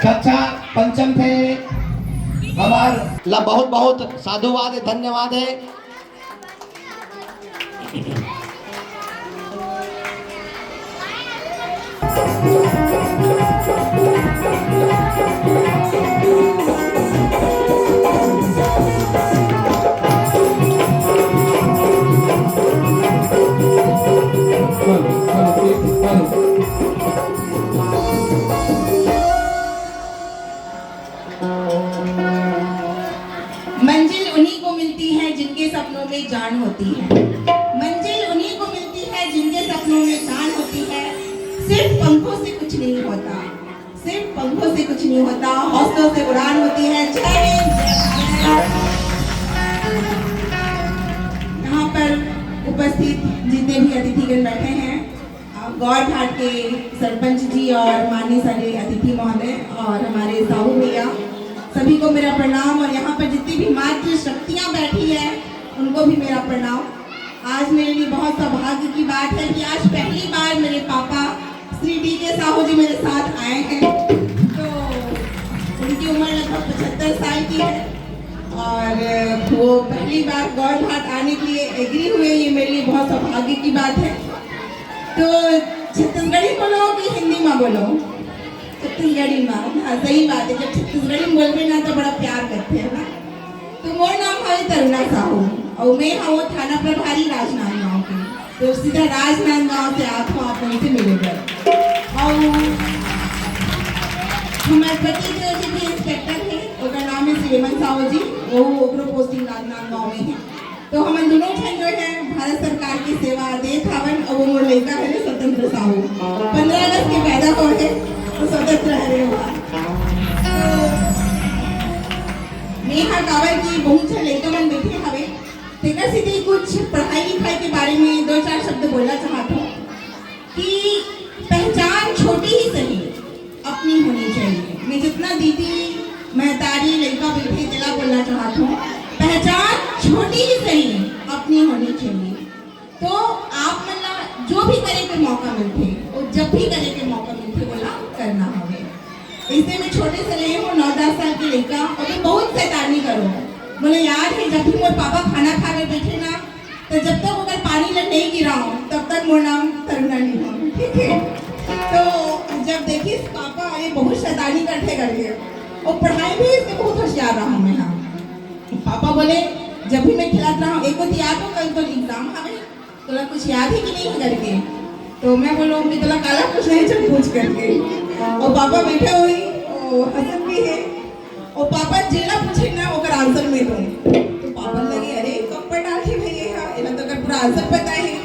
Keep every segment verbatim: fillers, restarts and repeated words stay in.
कक्षा पंचम थे हमार ला बहुत बहुत साधुवाद है, धन्यवाद है। मंजिल उन्हीं को मिलती है जिनके सपनों में जान होती है। मंजिल उन्हीं को मिलती है जिनके सपनों में जान होती है। सिर्फ पंखों से कुछ नहीं होता, सिर्फ पंखों से कुछ नहीं होता, हौसलों से उड़ान होती है। जय हिंद, जय भारत। यहाँ पर उपस्थित जितने भी अतिथिगण बैठे हैं, अ, गौर घाट के सरपंच जी और माननीय सारे अतिथि महोदय और हमारे साहू भैया, सभी को मेरा प्रणाम। और यहाँ पर जितनी भी मातृ शक्तियाँ बैठी है, उनको भी मेरा प्रणाम। आज मेरे लिए बहुत सौभाग्य की बात है कि आज पहली बार मेरे पापा श्री डी के साहू जी मेरे साथ आए हैं। तो उनकी उम्र लगभग पचहत्तर साल की है और वो पहली बार गौर घाट आने के लिए एग्री हुए, ये मेरे लिए बहुत सौभाग्य की बात है। तो छत्तीसगढ़ी बोलो कि हिंदी में बोलो? छत्तीसगढ़ी में। हाँ, सही बात है, जब छत्तीसगढ़ी में बोलबे ना तो बड़ा प्यार करते हैं ना। तो मोर नाम है तरुणा साहू और मैं हूँ थाना प्रभारी राजनांदगांव के। तो सीधा राजनांदगांव से आप हो, आप उनसे मिले बर। और हमारे पति देव जी भी इंस्पेक्टर हैं, ओकर नाम है श्रीमन साहू जी, वो ओकरो पोस्टिंग राजनांदगांव में है। तो हमन दोनों झन जो है भारत सरकार की सेवा देत हावन। और वो मोर लड़का है स्वतंत्र साहू, पंद्रह अगस्त के पैदा हो है तो स्वतंत्र है रे हुआ। मैं हा काबर की बहुत झन लड़का मन बैठे हवे, तेकर सेती कुछ पढ़ाई लिखाई के बारे में दो चार शब्द बोलना चाहत हूँ कि पहचान छोटी ही सही, अपनी होनी चाहिए। मैं जितना दीदी, महतारी, लड़का बैठे, तेला बोलना चाहत हूँ, पहचान छोटी ही सही, अपनी होनी चाहिए। तो आप मन ला जो भी करे के मौका मिलथे, वो जब भी करे के मौका मिलथे, वो ला करना हवे। इससे मैं छोटे से ले हूँ, नौ दस साल के लड़का, और भी बहुत शैतानी करो। बोले यार, ये जब भी मोर पापा खाना खावे बैठे ना, तो जब तक ओकर पानी ला नहीं गिराओ, तब तक मोर नाम तरुणा नहीं हो, ठीक है? तो जब देखिस पापा ये बहुत शैतानी करथे करके, और पढ़ाई भी इसके बहुत होशियार रहा मैं, हाँ। पापा बोले, जब भी मैं खिलात रहा हूँ, एक बात याद हो, कल तो एग्जाम हवे, तोला कुछ याद है कि नहीं करके। तो मैं बोलूँ कि तोला काला पूछना है, चल पूछ करके। और पापा बैठे हुई, वो हंसत भी है। और पापा जेला पूछे ना, ओकर आंसर में दूँ। तो पापा लगे, अरे कम पढ़ा के भैया, एला तो अगर पूरा आंसर पता है।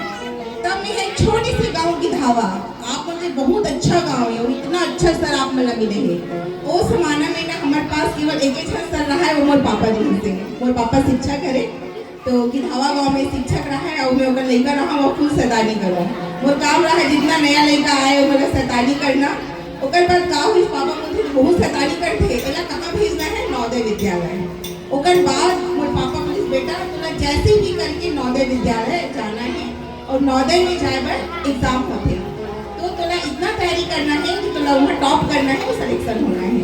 तब मैं एक छोटी सी गाँव की धावा, आप मुझे बहुत अच्छा गाँव है, और इतना अच्छा सर आप मन ला मिले हैं। ओ जमाना में ना हमारे पास केवल एक ही सर रहा है, वो मोर पापा जी से। मोर पापा शिक्षक हरे, तो गिधावा गांव में शिक्षक रहा है, और मैं ओकर लइका रहा, वो फुल शैतानी करो। मोर काम रहा है, जितना नया लइका आए, ओकर शैतानी करना। ओकर बाद का हुई, पापा बोलते, "बहुत शैतानी करते, एला कहाँ भेजना है?" "नवोदय विद्यालय।" ओकर बाद मोर पापा बोलिस, "बेटा, तोला जैसे भी करके नवोदय विद्यालय जाना है, और नवोदय में जाए बर एग्जाम होथे।" तो तोला इतना तैयारी करना है कि तोला वहाँ टॉप करना है, वो सिलेक्शन होना है।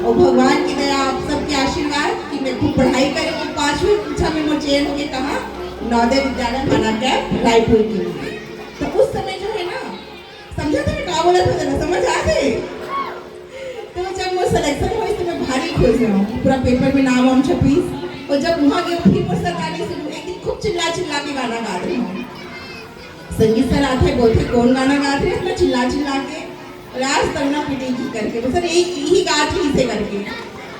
और भगवान की दया, आप सबके आशीर्वाद कि मैं खूब पढ़ाई करे, वो पांचवी कक्षा में मैं चयन होके कहाँ, नवोदय विद्यालय माना कैंप रायपुर के लिए। तो उस समय जो है ना, समझा था मैं का बोला था, जरा समझ आ गए? तो जब वो सिलेक्शन हुई तो मैं भारी खुश हूँ, पूरा पेपर में नाम वाम छपी। और जब वहाँ गए फिर वो शैतानी शुरू, एक दिन खूब चिल्ला चिल्ला के गाना गा रही हूँ। संगीत सर आथे, बोलथे, "कौन गाना गात रहे इतना चिल्ला चिल्ला के?" और आज तरुणा पिटेगी करके, बस सर एक ही गात रही से करके।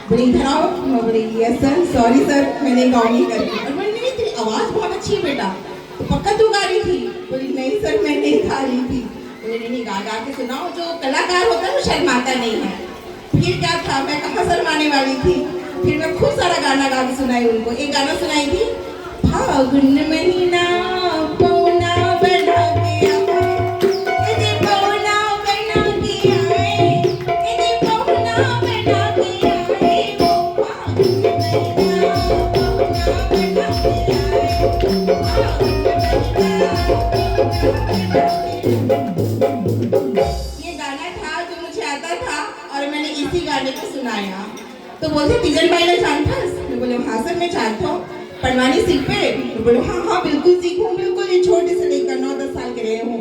बोले, "इधर आओ।" मैं बोले, "यस सर, सॉरी सर, मैंने गाँव नहीं" करके। और बोले, "नहीं, तेरी आवाज़ बहुत अच्छी है बेटा, तो पक्का तू गा रही थी?" बोली, "नहीं सर, मैं नहीं गा रही थी।" बोले, "नहीं, नहीं, गा गा के सुनाओ।" जो कलाकार होता है वो शर्माता नहीं है। फिर क्या था, मैं कहाँ शर्माने वाली थी। फिर मैं खूब सारा गाना गा के सुनाई उनको। एक गाना सुनाई थी, फागुन महीना पौना बना के आए, यदि पौना बना के आए, यदि पौना बना के आए, वो फागुन महीना पौना बना के आए, फागुन महीना पौना बना के आए। ये गाना था जो मुझे आता था और मैंने इस इसी गाने को सुनाया। तो बोलते, "तीजन बाई ला जानथस?" मैं बोले, "हाँ सर, मैं जानता हूँ।" "पंडवानी सीख पे?" मैं बोले, "हाँ हाँ, बिल्कुल सीखूँ, बिल्कुल।" ये छोटे से लेकर नौ दस साल के रहे हूँ।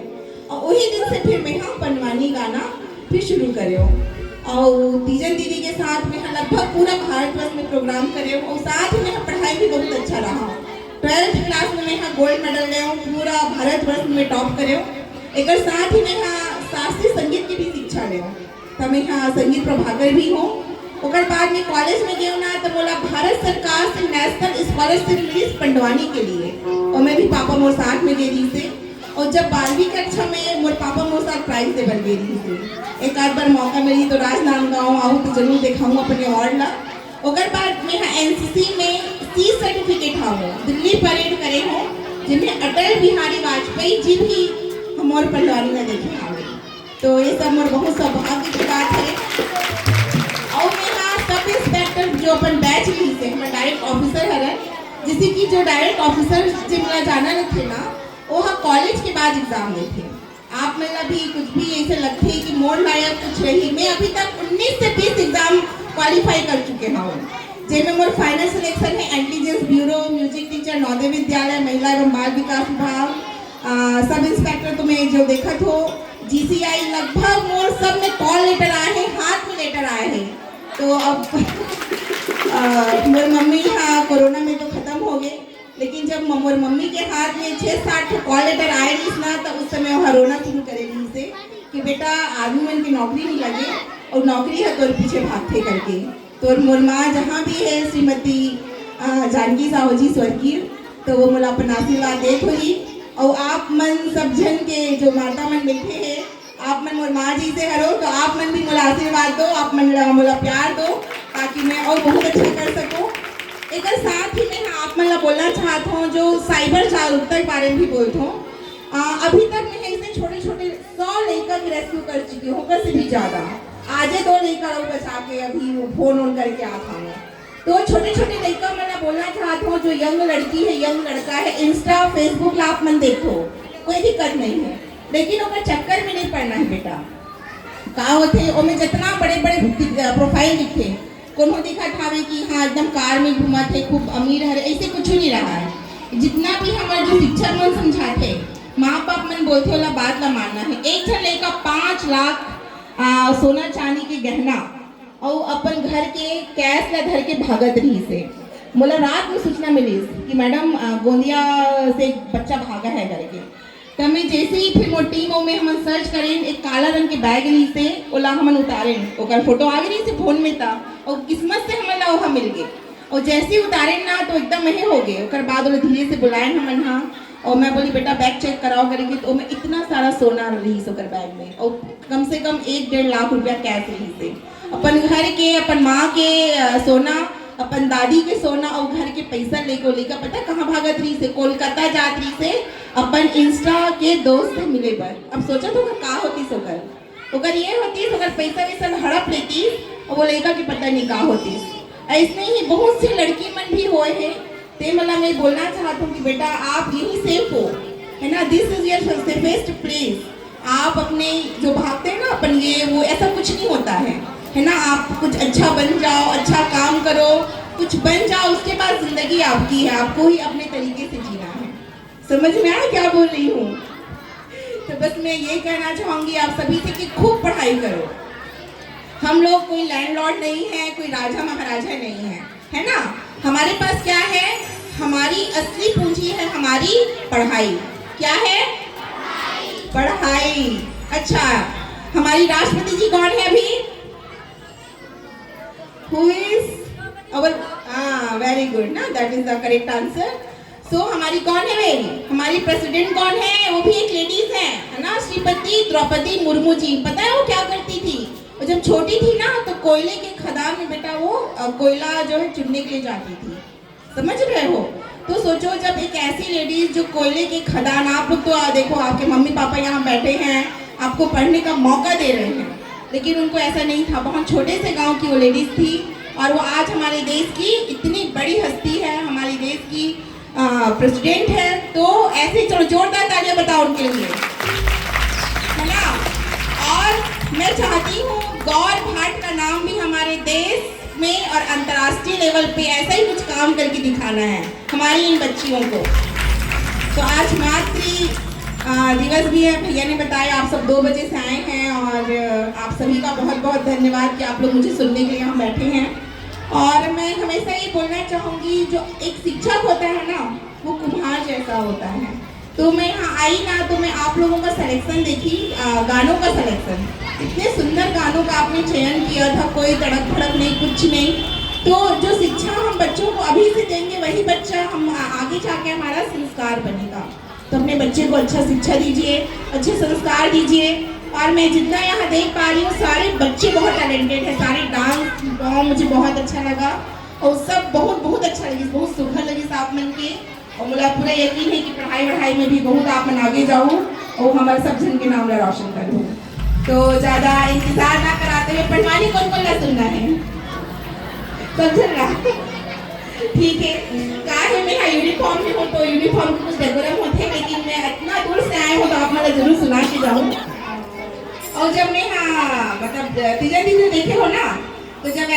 और वही दिन से फिर मैं हाँ पंडवानी गाना फिर शुरू करे हूँ। और तीजन दीदी के साथ में हाँ लगभग पूरा भारतवर्ष में प्रोग्राम करे हूँ और साथ में हाँ पढ़ाई भी बहुत अच्छा रहा। ट्वेल्थ क्लास में मैं हाँ गोल्ड मेडल ले हूँ, पूरा भारतवर्ष में टॉप करे हूँ। एक साथ ही मैं हाँ शास्त्रीय संगीत की भी शिक्षा ले हूँ। तो मैं हाँ संगीत प्रभाकर भी हूँ। ओकर बाद में कॉलेज में गए ना, तो बोला भारत सरकार से नेशनल स्कॉलरशिप मिली पंडवानी के लिए, और मैं भी पापा मोर साथ में दे दी से। और जब बारहवीं कक्षा में मोर पापा मोर साथ प्राइज दे बर दे दी से। एक आध बार मौका मिली तो राजनांदगांव आऊँ तो जरूर दिखाऊँ अपने अवार्ड ला। ओकर बाद में हाँ एनसीसी में सी सर्टिफिकेट हावो, दिल्ली परेड करे हो, जिन्हें अटल बिहारी वाजपेयी जी भी हमर पंडवानी में देखे हावे। तो ये सब मोर बहुत सौभाग्य की बात है। और मैं हाँ सब इंस्पेक्टर जो अपन बैच रही से हमारे डायरेक्ट ऑफिसर हरन, जैसे कि जो डायरेक्ट ऑफिसर जिनका जाना नहीं थे ना, वो हाँ कॉलेज के बाद एग्जाम देते। आप मन ला भी कुछ भी ऐसे लगथे कि मोर लायक कुछ रही, मैं अभी तक उन्नीस से बीस एग्जाम क्वालिफाई कर चुके हूँ, जेमे मोर फाइनल सिलेक्शन है intelligence bureau, music teacher, Navodaya Vidyalaya, महिला एवं बाल विकास विभाग, सब इंस्पेक्टर तुम्हें जो देखत हो, जीसीआई, लगभग मोर सब में कॉल लेटर आए हैं, हाथ में लेटर आए हैं। तो अब मोर मम्मी हाँ कोरोना में तो खत्म हो गए, लेकिन जब मोर मम्मी के हाथ में छह सात ठो कॉल लेटर आए रहीस ना, तब उस समय वो रोना शुरू करे रहीस हे कि बेटा, आदमी मन के नौकरी नहीं लगे और नौकरी है तोर पीछे भागथे करके। तो मोर माँ जहाँ भी है, श्रीमती जानकी साहू जी स्वर्गीय, तो वो मोला अपन आशीर्वाद देत होही। और आप मन सब झन के जो माता मन बैठे हैं, आप मन मोर माँ जी से हरो, तो आप मन भी मोला आशीर्वाद दो, आप मन मोला प्यार दो, ताकि मैं और बहुत अच्छा कर सकूँ। एक साथ ही मैं आप मन ला बोलना चाहत हूँ जो साइबर जागरूकता के बारे में भी बोलत हूँ। अभी तक मैं ऐसे छोटे छोटे सौ लड़का के रेस्क्यू कर चुकी हूँ, ओकर से भी ज्यादा। आजे दो लड़का लोग बचा के अभी वो फोन ऑन करके आ था। तो छोटे छोटे लड़का मन ला बोलना चाहत हूँ, जो यंग लड़की है, यंग लड़का है, इंस्टा फेसबुक ला आप मन देखो, कोई दिक्कत नहीं है, लेकिन ओकर चक्कर में नहीं पड़ना है बेटा। का होथे ओमे जितना बड़े बड़े प्रोफाइल दिखते, कोनो दिखत हावे कि हाँ एकदम कार में घूमत है, खूब अमीर हरे, ऐसे कुछ नहीं रहा है। जितना भी हमारे जो शिक्षक मन समझाते, माँ बाप मन बोलते वाला बात ला मानना है। एक झन लड़का पाँच लाख आ, सोना चांदी के गहना और अपन घर के कैश ला धर के भागत रहीस हे। मोला रात में सूचना मिलीस कि मैडम, गोंदिया से एक बच्चा भागा है करके। त मैं जैसे ही फिर मोर टीम में हमन सर्च करें, एक काला रंग के बैग रहीस हे, ओला हमन उतारें, ओकर फोटो आ गई रहीस हे फोन में, त और किस्मत से हमन ला ओहा मिल गए। और जैसे ही उतारें ना तो एकदम यही हो गए। ओकर बाद ओला धीरे से बुलाएं हमन हा, और मैं बोली, "बेटा, बैग चेक कराओ," करके। तो ओमे इतना सारा सोना रहीस ओकर बैग में, और कम से कम एक डेढ़ लाख रुपया कैश रहीस हे। अपन घर के, अपन माँ के सोना, अपन दादी के सोना और घर के पैसा लेके लेकर पता कहाँ भागत रहीस हे? कोलकाता जात रहीस हे अपन इंस्टा के दोस्त से मिले बर। अब सोचत हो का होतीस ओकर? ओकर ये होतीस, ओकर पैसा वैसा हड़प लेतीस और वो लड़का के पता नहीं का होतीस। ऐसने ही बहुत से लड़की मन भी होए हैं। ते मला मैं बोलना चाहत हूँ कि बेटा, आप यही सेफ हो, है ना? This is your safest place। आप अपने जो भागते हैं ना अपन, ये वो, ऐसा कुछ नहीं होता है, है ना? आप कुछ अच्छा बन जाओ, अच्छा काम करो, कुछ बन जाओ, उसके बाद जिंदगी आपकी है, आपको ही अपने तरीके से जीना है। समझ में आया क्या बोल रही हूँ? तो बस मैं ये कहना चाहूंगी आप सभी से कि खूब पढ़ाई करो। हम लोग कोई लैंडलॉर्ड नहीं है, कोई राजा महाराजा नहीं है, है ना? हमारे पास क्या है? हमारी असली पूंजी है हमारी पढ़ाई। क्या है? पढ़ाई। अच्छा, हमारी राष्ट्रपति जी कौन है अभी? Who is our, हाँ, very good ना, that is the correct answer। So हमारी कौन है वे? हमारी प्रेसिडेंट कौन है? वो भी एक लेडीज है, है ना, श्रीमती द्रौपदी मुर्मू जी। पता है वो क्या करती थी? वो जब छोटी थी ना तो कोयले के खदान में बेटा वो कोयला जो है चुनने के लिए जाती थी। समझ रहे हो? तो सोचो, जब एक ऐसी लेडीज जो कोयले के खदान, आप लोग तो देखो, आपके मम्मी पापा यहाँ बैठे हैं, आपको पढ़ने का मौका दे रहे हैं, लेकिन उनको ऐसा नहीं था। बहुत छोटे से गांव की वो लेडीज थी और वो आज हमारे देश की इतनी बड़ी हस्ती है, हमारे देश की प्रेसिडेंट है। तो ऐसे ही चलो, जोरदार तालियां बताओ उनके लिए, है ना? और मैं चाहती हूँ गौर भाट का नाम भी हम देश में और अंतर्राष्ट्रीय लेवल पे ऐसा ही कुछ काम करके दिखाना है हमारी इन बच्चियों को। तो आज मातृ अ, दिवस भी है। भैया ने बताया आप सब दो बजे से आए हैं और अ, आप सभी का बहुत बहुत धन्यवाद कि आप लोग मुझे सुनने के लिए यहाँ बैठे हैं। और मैं हमेशा ये बोलना चाहूँगी, जो एक शिक्षक होता है ना, वो कुम्हार जैसा होता है। तो मैं यहाँ आई ना, तो मैं आप लोगों का सिलेक्शन देखी, अ, गानों का सिलेक्शन, इतने सुंदर गानों का आपने चयन किया था। कोई तड़क भड़क नहीं, कुछ नहीं। तो जो शिक्षा हम बच्चों को अभी से देंगे, वही बच्चा हम आ- आगे जाके हमारा संस्कार बनेगा। तो अपने बच्चे को अच्छा शिक्षा दीजिए, अच्छे संस्कार दीजिए। और मैं जितना यहाँ देख पा रही हूँ, सारे बच्चे बहुत टैलेंटेड हैं, सारे डांस फॉर्म मुझे बहुत अच्छा लगा और सब बहुत बहुत अच्छा लगी, बहुत सुघर लगी साफ मन के। और मुझे पूरा यकीन है कि पढ़ाई वढ़ाई में भी बहुत आप मन आगे जाओ और हमारे सब जन के नाम ला रोशन करो। तो ज्यादा इंतजार ना कराते हुए, पढ़वानी कौन कौन ला सुनना है? सब जन ला। ठीक है, का है, मैं हाँ यूनिफॉर्म में हूँ तो यूनिफॉर्म में कुछ डेकोरम होते हैं, लेकिन मैं इतना दूर से आया हूँ तो आप मुझे जरूर सुना के जाऊँ। और जब मैं हाँ मतलब तीजन तीजन देखे हो ना, तो जब ऐसे